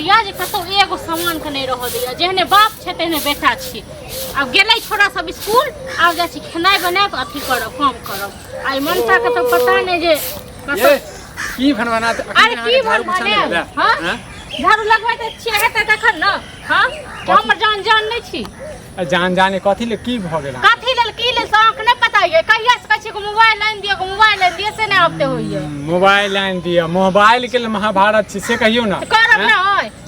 यऽ जे कतौ एगो सामान के नहि रहऽ दैया। जेहने बाप छै तेहने बेटा छै। आब गेलै छोरा सब स्कूल, आब जाइ छी खेनाइ बनायब, अथी करब, काम करब। आ ई ममता के तऽ पता नहि जे कतौ ये की भनभना? अरे की भनभनायब? हाँ, झाड़ू लगबै तऽ छियै, हेतै तखन ने। हाँ, हमर जान जान नहि छी? जान जाने कथी ले, की भऽ गेल? कथी लेल, की लेल से अहाँके नहि पता ये? कहिया से कहै छियै मोबाइल आनि दिअ, मोबाइल आनि दिअ, से नहि आबते होइए। मोबाइल आनि दिअ, मोबाइल के लेल महाभारत छी, से कहियौ ने। करब ने।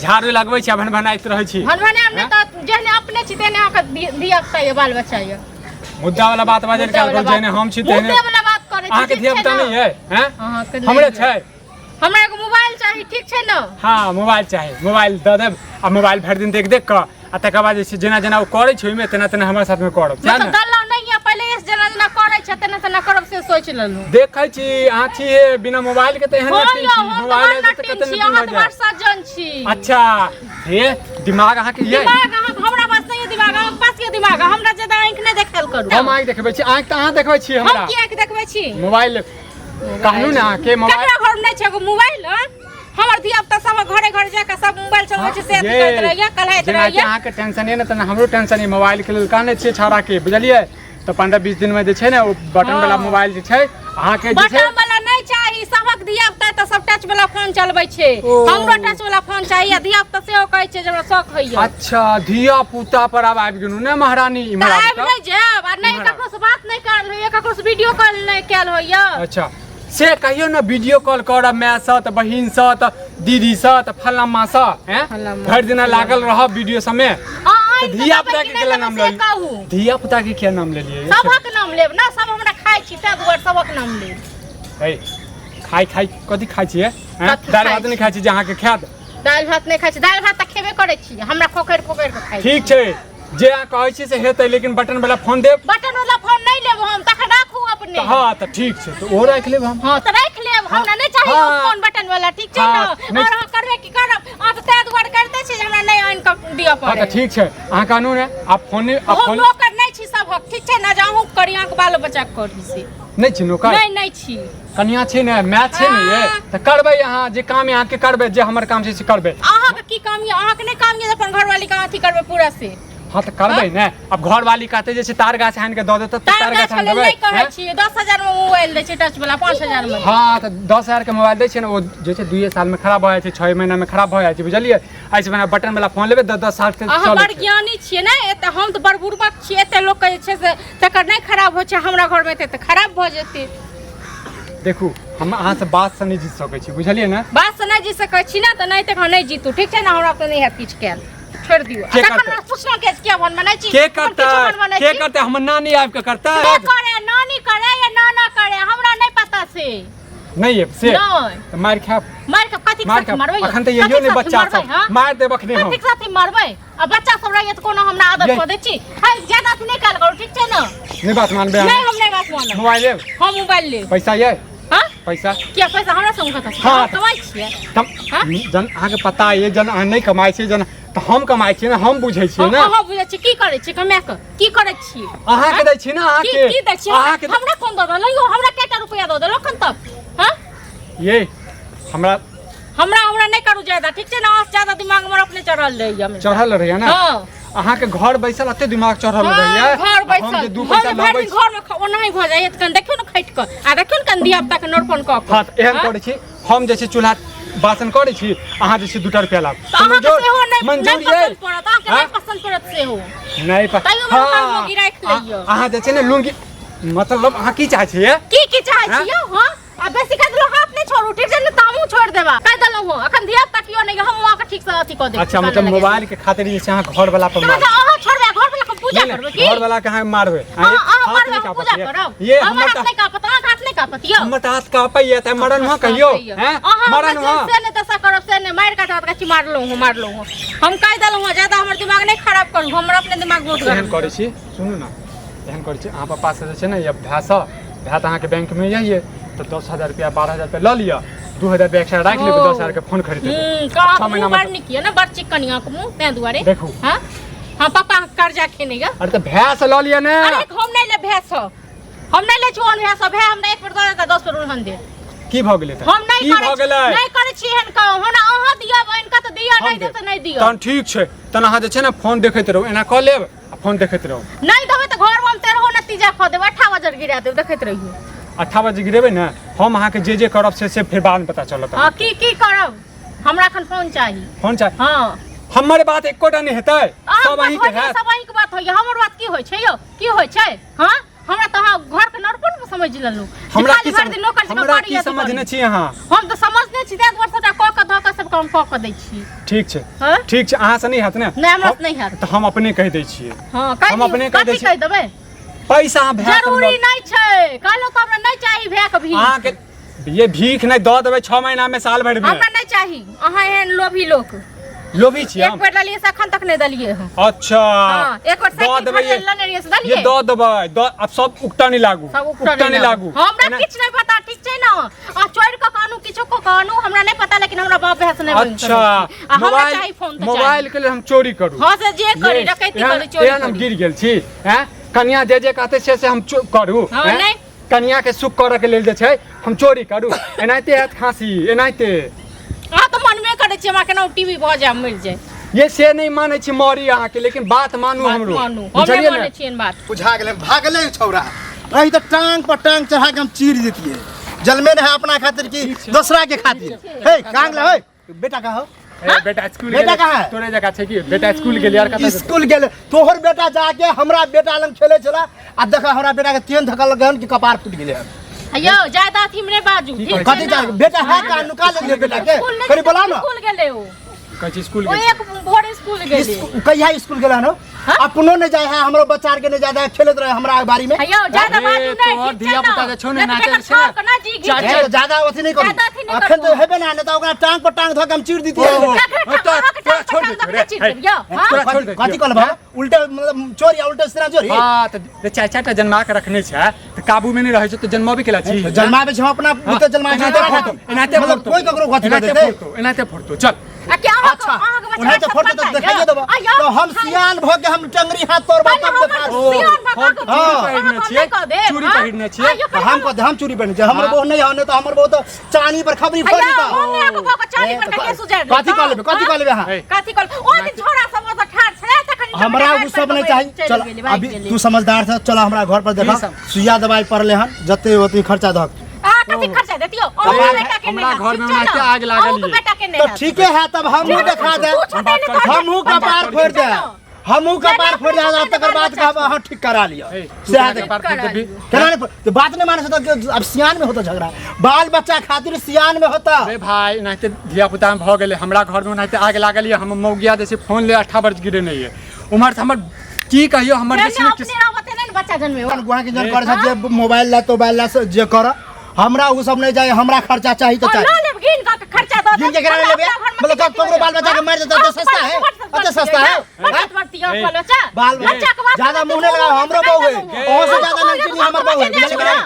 झाड़ू लगबै छी आ भनभनाइत रहै छी। भनभनायब नहि तऽ जेहने अपने छी तेहने अहाँके धिया पुता ये, बाल बच्चा ये। मुद्दा वाला बात बाजल मुद्दा करू, जेहने हम छी तेहने मुद्दे वाला बात करै छी। अहाँके ठीक धिया छै पुता ने? नहि ये? हैं? अहाँके नहि हमरे ये। छै। हमरा एगो मोबाइल चाही, ठीक छै ने? हाँ, मोबाइल चाही, मोबाइल दऽ देब आ मोबाइल भरि दिन देख देख कऽ आ तकर बाद जे छै जेना जेना ओ करै छै ओहिमे तेना तेना हमरा साथमे करब, सएह मतलब ने? दल्ला नहि ये, पहिले से जेना जेना करै छै तेना तेना करब से सोचि लेलहुँ। देखै छी अहाँ छी हे, बिना मोबाइल के तऽ एहन हँ नटिन यौ, छी हम तऽ मोबाइल बड़ आबि जेतै नटिन कते छी, नटिन अहाँ भऽ तऽ बड़ जायब। सज्जन छी। अच्छा, हे दिमाग अहाँके ये दिमाग अहाँ हमरा पास नहि ये दिमाग, अहाँके पास ये दिमाग। हमरा ज्यादा आँखि नहि देखायल करू। हम आँखि देखबै छी? आँखि तऽ अहाँ देखबै छी हम हमरा। की आँखि देखबै छी? मोबाइल कहलहुँ ने अहाँके मोबाइल। ककरा घर मे नहि छै एगो मोबाइल? हँ? हमर धिया पुता सब घरे घर जाके सब मोबाइल चलबै छै, से अथी करैत रहैया, कल्हाइत जेनाकि रहैया। अहाँके टेंशन ये ने तेना हमरो टेंशन ये। मोबाइल के लेल कहने छियै छौड़ा के, बुझलियै? तऽ 15-20 दिन में जे छै ने ओ बटन वाला मोबाइल जे छै अहाँके जे छै। बटन वाला नहि चाही। सबक धिया पुता तऽ सब टच वाला फोन चलबै छै। ओ। हमरो टच वाला फोन चाही आ धिया पुता सेहो कहै छै जे हमरा शौक होइया। अच्छा, धिया पुता पर आब आबि गेलहुँ ने महारानी? तऽ इम्हर आबि आबि तऽ। नहि जायब आ नहि इम्हर आबि। ककरो से बात नहि करल होइया, ककरो से वीडियो कॉल नहि कयल होइया। अच्छा, से कहियो ने वीडियो कॉल करब मायसँ तऽ बहिनसँ तऽ दीदीसँ तऽ फल्लाँ माँसँ, हैं? फल्लाँ माँ। भरि दिना लागल रहब वीडियो सबमे। अहाँ तऽ आनि कऽ धिया देबै पुता कि के नहि केला देबै नाम से लऽ कहू। धिया पुता के किया नाम लेलियै? सभक नाम लेब ने, सब हमरा खाइ छी ताहि दुआरे सभक नाम लेब। है खाइ खाइ कथी खाइ छियै, हैं? कथी दालि खाइ भात नहि खाइ छी जे अहाँके खायत? दालि भात नहि खाइ छी? दालि भात तऽ खेबे करै छी, हमरा खोखरि खोखरि कऽ खाइ छी। ठीक छै, जे अहाँ कहै छी से हेतै, लेकिन बटन वाला फोन देब। बटन वाला फोन नहि लेब हम, तखन राखू अपने। तऽ हँ, तऽ ठीक छै, तऽ ओहो राखि लेब हम। हँ, तऽ राखि लेब, हमरा नहि चाही ओ फोन बटन वाला, ठीक छै ने? नहि। आओर अहाँ करबै की करब? अहाँ तऽ ताहि दुआरे करिते छी जे हमरा नहि आनि कऽ दिअ हँ, पड़े। तऽ ठीक छै, अहाँ कहनू ने आब फोन नहि आब हम फोन नौकर नहि छी सभक, ठीक छै ने? जे अहूँ करी, अहाँके बालो बच्चाके करी से। नहि छी नौकर? नहि, नहि छी। कनिया छै ने, माय छै ने ये। तऽ करबै अहाँ जे काम अहाँके करबै, जे हमर काम छै से करबै। अहाँके की काम यऽ? अहाँके नहि काम यऽ जे अपन घरवाली के अथी करबै पूरा से? हँ, तऽ करबै ने। आब घरवाली कहतै जे छै तार गाछ आनि कऽ दऽ देतै तऽ तार तार गाछ गाछ आनि लेल देबै? नहि कहै हैं? छी। 10,000 मे मोबाइल दै छै टच वाला, 5,000 मे। हँ, तऽ 10,000 के मोबाइल दै छै ने, ओ जे छै 2 सालमे खराब भऽ जाइ छै, 6 महीनामे खराब भऽ जाइ छै, बुझलियै? एहिसँ बढ़िआँ बटन वाला फोन लेबै, 10-10 साल से अहाँ चलै बड़ छै। ज्ञानी छियै ने? एते हम तऽ बड़ बुड़बक छियै। एते लोकके जे छै से तकर नहि खराब होइ छै, हमरा घरमे एते तऽ खराब भऽ जेतै। देखू, हम अहाँसँ बातसँ नहि जीत सकै छी, बुझलियै ने? बात से नहि जीत सकै छी ने, तऽ नहि तखन नहि जीतू, ठीक छै ने? हमरा तऽ नहि हैत किछु कयल, छोड़ि दियौ। आ के तखन करतै? हमरा पूछलहुँ के किया मन बनाइ छी? के हम किछु करतै? मन बनाइ के छी? करतै? हमर नानी आबि कऽ करतै? के करे, नानी करे या नाना करे, हमरा नहि पता से। नहि आबि से? नहि। तऽ मारि खायब। मारि के कथी मारि साथी खायब। मारबै यौ? अखन तऽ यहियो कथी नहि साथी बच्चा मारबै, सब हाँ? मारि देब अखने हम। कथी साथी मारबै? आ बच्चा सब रहैया तऽ कोनो हमरा आदत ये। कऽ दै छी। है, ज्यादा अथी नहि कयल करू, ठीक छै ने? नहि बात मानबै नहि, अहाँ? हम नहि बात मानब। मोबाइल लेब? हम मोबाइल लेब। पैसा ये? हाँ? पैसा किया, पैसा हमरा संग कतऽ छै? हाँ। हम कमाइ छियै। तब हाँ? जन अहाँके पता ये, जन अहाँ नहि कमाइ छियै जन, तऽ हम कमाइ छियै ने, हम बुझै छियै ने। अहाँ बुझै छियै? की करै छियै कमा कऽ? की करै छियै? अहाँके दै छी ने। की अहाँके की दै छियै? अहाँके हमरा कोन दऽ देलक यौ? हमरा कएटा रुपैआ दऽ देलक एखन तक? हाँ? ये हमरा हमरा हमरा नहि करू ज्यादा, ठीक छै ने? अहाँ ज्यादा दिमाग हमर अपने चढ़ल रहैया। चढ़ल रहैया ने? हँ। अहाँके घर बैसल एते दिमाग चढ़ल हँ, रहैया? घर हम बैसल जे दू पैसा हम भरि लबै दिन घर में ओनाही भऽ जाइए तऽ कनि देखियौ ने खटि कऽ आ देखियौ ने कनि धिया पुता के नोरपन कऽ कऽ। हँ, तऽ एहन हँ? करै छी, हम जे छै चूल्हा बासन करै छी, अहाँ जे छै दूटा रुपया लाब। तऽ अहाँके सेहो नहि मंजूर नहि ये? पसन्द पड़त अहाँके, हँ? नहि पसन्द पड़त सेहो। नहि तैयो हम ओकर मोगी राखि लैयै। अहाँ जे छै ने लुंगी, मतलब अहाँ की चाहै छियै? की की चाहै हँ? छी यौ? हँ, आ बेसी कहि देलहुँ, हाथ नहि छोड़ू, ठीक छै ने? तऽ हमहूँ छोड़ि देबा कहि देलहुँ हँ। अखन धिया पुता केओ नहि, हम अहाँके ठीक से अथी कऽ देब। अच्छा, मतलब मोबाइल के खातिर जे छै अहाँ घर वाला पर तऽ मारबै? अहाँ छोड़बै, घर वाला के पूजा नहि, करबै नहि, की? घर वाला के अहाँ मारबै? अहाँ अहाँ हाथ मारबै नहि हम पूजा कांपत ये। करब? ये हमर हमर हाथ तऽ नहि कांपत, अहाँके हाथ नहि कांपत यौ? हमर तऽ हाथ कांपैया, तऽ मरन हुआ कहियो हैं? अहाँ मरन हमरा हुआ। से नहि दशा करब, से नहि मारि काटत। कथी मारलहुँ हँ, मारलहुँ हँ? हम कहि देलहुँ हँ, ज्यादा हमर दिमाग नहि खराब करू, हमर अपने दिमाग बहुत एहन गरम। करै छी, सुनू ने, एहन करै छी, अहाँ पप्पा से जे छै ने या भायसँ, भाय तऽ अहाँके बैंकमे यही तऽ 10,000 रुपया 12,000 रुपया लऽ लिअ, 2,000 रुपया एक्स्ट्रा राखि लेबै, 10,000 के फोन खरीद लेबै। कहाँ 6 महीना मुँह मे बड़ नीक यऽ ने, बड़ चिकन यऽ अहाँके मुँह, ताहि दुआरे। देखू। हाँ हाँ, पापा कर्जा खेने यऽ। अरे तऽ भाय से लऽ लिअ ने। अरे हम नहि लेब भाय सँ, हम नहि लै छी ओहन भाय सँ। भाय हमरा एक बेर दऽ देता, 10 बेर उलहन देत। की भऽ गेलै तऽ? हम नहि की करै भऽ छी, गेलै? नहि करै छी एहन काम। हमरा अहाँ दिअ बहिन कऽ तऽ दिअ, हम नहि देब देब। तऽ नहि दिअ। तहन ठीक छै, तहन अहाँ जे छै ने फोन देखैत रहू, एना कऽ लेब आ फोन देखैत रहू। नहि देबै तऽ घरमे हम तेरहो नतीजा खा देब, 8 बजे गिरा देब, देखैत रहियौ। 8 बजे गिरेबै ने, हम अहाँके जे जे करब से से फेर बादमे पता चलत। हँ, की की करब? हमरा एखन फोन चाही। फोन चाही? हँ। हमर बात एकोटा नहि हेतै, अहाँके सब बात अहीँके होइए, हैत। सब अहीँके बात होइए, हमर बात की होइ छै यौ? की होइ छै? हँ, हमरा तऽ अहाँ घरके नरपन में समझ लेलहुँ जे हमरा खाली की भरि दिन नौकर जकाँ हमरा करी की अथी समझने करी। छी अहाँ? हम तऽ समझने छी, ताहि दुआरे सबटा कऽ कऽ धऽ कऽ सब काम कऽ कऽ दै छी। ठीक छै। हँ? ठीक छै, अहाँ से नहि हैत ने? नहि, हमरा से नहि हैत। तऽ हम अपने कहि दै छियै। हँ, कहि हम दियौ। अपने कहि दै कथी छियै। कहि देबै? पैसा अहाँ भए जरूरी नहि छै, कहलहुँ तऽ हमरा नहि चाही भए के भीख। अहाँके ये भीख नहि दऽ देबै 6 महीना में, साल भरि में। हमरा नहि चाही, अहाँ एहन लोभी लोक। लोभी छी एक हम? बेर लेलियै से अखन तक नहि देलियै हँ। अच्छा। हाँ, एक बेर दऽ साइकिल देबै खरीद लेने रहियै से देलियै? ये दऽ देबै, दऽ आब सब उकटा नहि लागू। सब उकटा नहि लागू। हमरा एना- किछु नहि पता, ठीक छै ने? आ चोरि कऽ कानू, किछो कऽ कानू, हमरा नहि पता, लेकिन हमरा बाप भाय से नहि बनि अच्छा। सकै छी। आ हमरा मोबाइल चाही फोन तऽ मोबाइल के लेल हम चोरी करू? चाही। हाँ, से जे करी, ये, डकैती एहन- करी, चोरी एहन हम करी। गिर गेल छी हैं? कनिया जे जे कहते से से हम करू? हाँ, हैं? नहि। कनिया के सुख करऽ के लेल जे छै हम चोरी करू? एनाहिते हैत खाँसी, एनाहिते। अहाँ तऽ मनबे करै छी हमरा केना टीवी भऽ जाय, मरि जाय। ये से नहि मानै छी मरी अहाँके, लेकिन बात मानू बात हमरो। मानू, हम नहि बुझलियै मानै ने? छियनि बात। बुझा गेलै, भागलै छौड़ा रही तऽ टांग पर टांग चढ़ा के हम चीर देतियै। जलमे नहीं अपना खातिर की दोसरा के खातिर। हे कांग ले, हे बेटा कहाँ हो? ए, बेटा स्कूल बेटा गेलै। कहाँ है? तोरे जगह छै कि बेटा स्कूल गेल यार? कतऽ स्कूल गेल? तोहर बेटा जाके हमरा बेटा लग खेले छला आ देख हमरा बेटा के तेहन धक्का लग कि कपार फूटि गेलै हन। यौ, ज्यादा अथी में नहि बाजू, ठीक छै कथी ने? जा बेटा है का नुका लेलियै बेटा के? स्कूल नहि कनी बोलाउ ना। स्कूल गेलै ओ। कहै छी स्कूल ओ गेल। एक भोर स्कूल गेलै। स्कूल कहिया स्कूल गेल हन? अपनो नहीं जाए है, हमरो बच्चा आर के नहीं जाए है, खेलत रहे हमरा बारी में। यौ, ज्यादा अरे, बाजू नहि, तोहर ठीक छै धिया ने? पुता जे छौ ने, नहि तऽ नाचै बेटा छै ने। छौ के ना जी घीच। चारि- हे, तो ज्यादा अथी नहीं करू। ज्यादा अथी नहीं अखन करू। तो हेबे ना, नहीं तो ओकरा टांग पर टांग धऽ के हम चीर दितियै। ओ, ककरा तोरा- अहाँके तोरा टांग पर छोड़ टांग दै धऽ रे, के चीर हे, देब, यौ, हाँ? तोरा छोड़ दै। कथी कहल बा? उल्टे मतलब चोरी आ उल्टे सिरा चोरी। हाँ, तऽ जे चारि चारिटा जन्मा के रखने छै तऽ काबू में नहि रहै छै तऽ जन्मबे केला छी। जन्माबै छै हम अपना बुते जन्माबै छै एनाहिते तोरा फोड़तौ, खातिर। एनाहिते मतलब फोड़तौ। कोई ककरो कथी एनाहिते देतै? फोड़तौ, एनाहिते फोड़तौ, चल। आ के अहाँके अच्छा, अहाँके बच्चा ओनाहिते फोड़तौ तऽ सतबरता देखाइए यऽ? देबो। आ यौ, तऽ हम सियान भऽ के हम टंगरी हाथ तोड़बा पहिले तब हमर देखा ओ, सियान भऽ हम कऽ चूड़ी हाँ। पहिरने अहाँ छियै, हम नहि कऽ देब, चूड़ी हाँ? पहिरने छियै। आ यौ, तऽ हम कह हम चूड़ी पहिरने छियै, हमर हाँ। बहु नहीं है, नहीं तऽ हमर बहु तऽ चानी पर खबरी फोड़ि आ यौ, देता। हम नहि अहाँके भऽ कऽ चानी पर के केस उजाड़ि देब, कथी कऽ लेबै, कथी कऽ लेबै अहाँ? हे, कथी कऽ लेबै? ओ दिन छोड़ा सब ओतऽ ठाढ़ छलै, तखन ई हमरा टमाटर उ सब नहीं पर चाहिए। चलि चल गेलै, भागि अभी गेलै। तू समझदार छ, चल हमरा घर पर देखा की सम- सुइया दवाई पड़ले हन, जते ओते खर्चा दहक। अहाँ कथी खर्चा देतियौ? अहूँ हमरा- बेटा के नहि हमरा हैत, घर में ठीक छै ओनाहिते ने? आगि लागल अहूँके ये। बेटा के नहि तो हैत। ठीके है, तब हमहूँ देखा दे, तू छोटे ने तोहर हमहूँ कपार फोड़ दे, हमहूँ कपार फोड़ दे, आ तकर बाद कहब अहाँ ठीक करा लिअ। हे, तू सएह केना देख। कपार फोड़ देबही? केना नहि तो बात नहीं माने तो अब सियान में होता झगड़ा, बाल बच्चा खातिर सियान में होता। अरे भाई, एनाहिते धिया पुता में भऽ गेलै। हमरा घर में ओनाहिते आगि लागल ये, हम मौगिया जे छै फोन ले 18 वर्ष गिरे नहीं ये उम्हर से हमर की कहियो हमर जे छै ने ने अपने रहब तेने ने बच्चा जन्मे हो। गुहा के जन कर जे मोबाइल ला तो मोबाइल ला से जे कर, हमरा उ सब नहीं जाए, हमरा खर्चा चाहिए तो और चाहिए। लऽ लेब गिन कऽ के खर्चा दऽ देब। गिन के केना हमरा लेबै? अपना घरमे मतलब की ककरो बाल बच्चा के मारि देतै तऽ सस्ता है? अते सस्ता है? बर्बाद बर्ती ए, बाल बच्चा। बाल बच्चा के बात ज्यादा मुंह नहीं लगाओ, हमरो बहू है, अहूँ से ज्यादा नमकीन हमर बहू है, बुझलियै कि नहीं?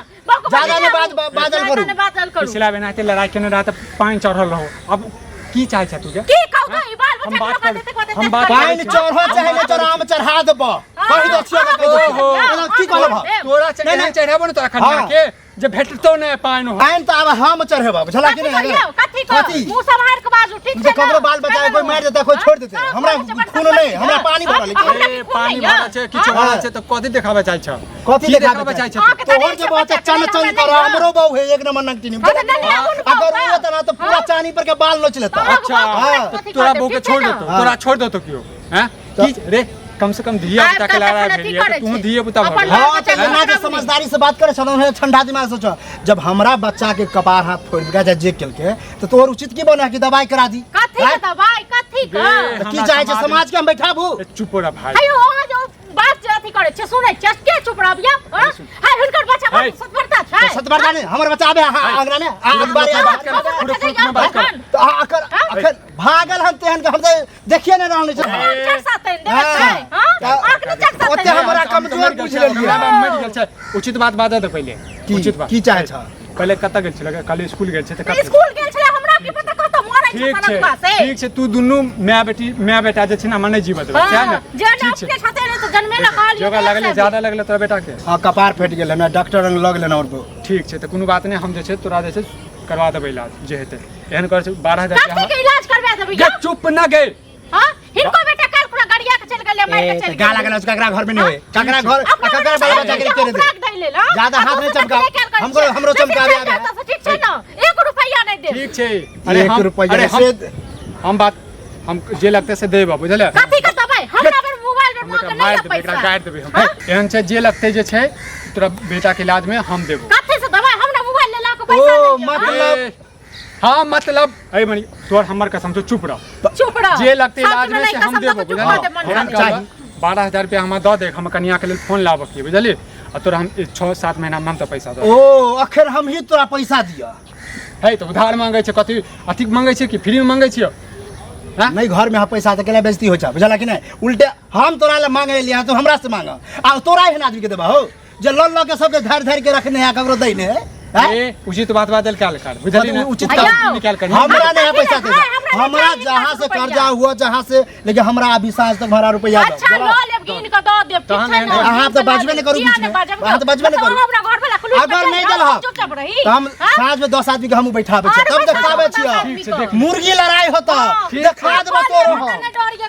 ज्यादा नहीं बाजल करू। बाजल करू। पिछला बेर एनाहिते लड़ाई केने रहा तऽ पानि चढ़ल रहो, अब की चाहै छ तू गे? की कहू तऽ ई बाल हम बच्चा बात के कर- देते कहते हम बात पानि चढ़ो चाहे नहीं चढ़ो, हम चढ़ा देबो, कहि दो छियै तऽ कहि दो छियै। ओहो। एना की कहलब? तोरा से नहीं, एहन नहीं। चढ़ेबो ने तोरा खटिया हाँ। के जे भेटतो ने पानि हो। पानि तऽ आब हम चढ़ेबो, बुझला कि कथी नहीं? करियौ? कथी कह? कथी? मुँह सम्हारि कऽ बाजू, ठीक जे छै ने? ककरो बाल बच्चा के कोई मारि देतै, कोई छोड़ि देतै, हाँ, हमरा बाल बच्चा खून नहि, हमरा पानि भरल है। हमरा ए, खून पानि नहि यऽ। भरल छै, किछु हाँ? भरल छै तऽ कथी देखाबऽ चाहै छ? कथी की देखाबऽ देखाबऽ चाहै छ? अहाँके तऽ तोहर नहि जे छै बच्चा बच्चा, चन चन हमरा कर, नहि हमरो बहू है एक नंबर नंगटिनी। हाँ, तऽ नहि, नहि, हुनको अगर बहू। ओ होता ना तऽ पूरा हाँ? चानी पर के बाल नोच लेता। तोरा अच्छा, बहू तऽ कथी तोरा कहतै, बहू के ठीक छै छोड़ ने? देतौ, तोरा छोड़ देतौ केओ? हैं? की रे, कम से कम धिया पुता के आब लड़ाई तखन भेल अथी ये, तऽ करै तू छै। धिये पुता भऽ अपन गेल। बाल हाँ, बच्चा तऽ एना जे के समझदारी से बात करे छलहुँ हेँ, ठंडा दिमाग से सोचो। जब हमरा बच्चा के कपार हाथ फोड़ि देलकै, चाहे जे केलकै, तऽ तोहर उचित की बने कि दवाई करा दी? कथी के आँय? दवाई, कथी के? गे, तऽ की हमरा चाहै छै समाज- समाज के हम बैठाबू? ए, चुप रह भाई। हे यौ, अहाँ जे बात जे अथी करै छियै, सुनै छियै, के चुप रहब यौ? हाँ? हाय, हुनकर बच्चा हे। बड़ सतबरता छै। सतबरता नहि, हमर बच्चा आबे अहाँ आंगना मे, आ अखबार बात आबे। कर, हमर पूरा बच्चा फुट में बात कर। अखन। तऽ अहाँ अखन अखन भागल हन तेहन के हम तऽ देखिए नहि रहल छै। हम चारि सात दिन देबै छै, हाँ? अहाँके नहि चारि सात ओते दिन हमरा हम तऽ कमजोर मरि गेल बुझि छै, लेलियै। हमरा मरि गेल छै। उचित बात बाजऽ दे पहिले। की उचित बात। की चाहै छ? पहिले कतऽ गेल छलै? काल्हि स्कूल गेल छै तऽ कतऽ? स्कूल गेल छलै, हमरा की पता कतऽ मरै छै ठीक छै, सड़कवा से। ठीक छै, तू दुनू माय बेटी माय बेटा जे छै ने हमरा नहि जीवऽ देबै, सएह ने? हाँ, जे ने ठीक छै। अपने छते ने तऽ जन्मे ने कहलियै जोगा तऽ लगलै एक ज्यादा लगलै तोरा बेटा के? हाँ, कपार फटि गेल हन, डॉक्टर लग गेल और ठीक छै, तऽ कोनो बात नहि, हम जे छै तोरा जे छै करवा देबै इलाज जे हेतै। एहन करै छै 12,000 कथी के इलाज करवा देबै? गे चुप न गे। हां, हिनको बेटा काल पूरा गड़िया के चल गेलै, मार के चल गेलै। गाला गलौज ककरा घर में नहीं होए, ककरा घर अपना ककरा बाल बच्चा के लिए दे। राख दै लेल, हाँ? ज्यादा आ हाथ नहीं दोसर चमकाओ। के काल करै हमको- छियै। हमरो बेसी चमकावे चलि आबै है। जाता से ठीक छै ना, 1 रुपैया नहीं देब। ठीक छै। अरे एक हम रुपैया अरे हम से हम बात हम जे लगतै से देब, बुझलियै? कथी के देबै? हमरा बेर मोबाइल बेर हम मांग एकरा के मारि नहीं देबै, एकरा पैसा। गाड़ि देबै हम। एहन छै जे लगतै जे छै तोरा बेटा के इलाज में हम देबो। कथी से देबै? हमरा मोबाइल लेला के पैसा ओ, नहीं है। मतलब- ए, हाँ मतलब ए मनी तोर हमर कसम से चुप रह। चुप रह। जे लगतै साथ इलाज में नहीं से हम कसम देबो, दऽ के चुप बुझलियै? रह दे, मन हम खाली। कहबै 12,000 रुपया हमरा दऽ दे, हम कनिया के लेल फोन लाबऽ के बुझलियै? आ तोरा हम 6-7 महीना में हम तऽ पैसा दऽ। ओ अखन हम ही तोरा पैसा दिया है तऽ उधार मांगै छै, कथी अथी मांगै छै कि फ्री में मांगै छियै? हाँ? नहीं घर में हम पैसा तऽ केला बेइज्जती होइ छै, बुझला कि नहीं? उल्टे हम तोरा ले मांगे एलियै तो हमरा से मांग, आ तोरा एहन आदमी के देबा हो जे लऽ लऽ के सबके धारि धारि के रखने है, ककरो दै नहीं है। हैं? ए उचित बात बाजल काल कर, बुझलियै ना? उचित काम काम। निकाल कर। हमरा नहीं है पैसा हाँ, तैसा, हमरा हमरा नहीं जहाँ से रुपैया। कर्जा हुआ जहाँ से, लेकिन हमरा अभी साँझ तक हमरा रुपया दो। अच्छा जरा। लऽ लेब, गिन के दऽ देब, ठीक तहन छै ना? अहाँ तऽ बाजबे नहि करू किया बीचमे। नहि बाजब? अहाँ तऽ बाजबे नहि अच्छा, करू। हमरा घर वाला खुलू अगर नहि देलहक चुपचाप रही। तऽ हम हाँ? साँझ में 10 आदमी के हमहूँ बैठाबै छियै, अरे तब बैठा देखाबै दस छियै। आदमी ठीक छै, देख। मुर्गी लड़ाई होता, हाँ। देखा देबो तोरो हम। नहि डरियै।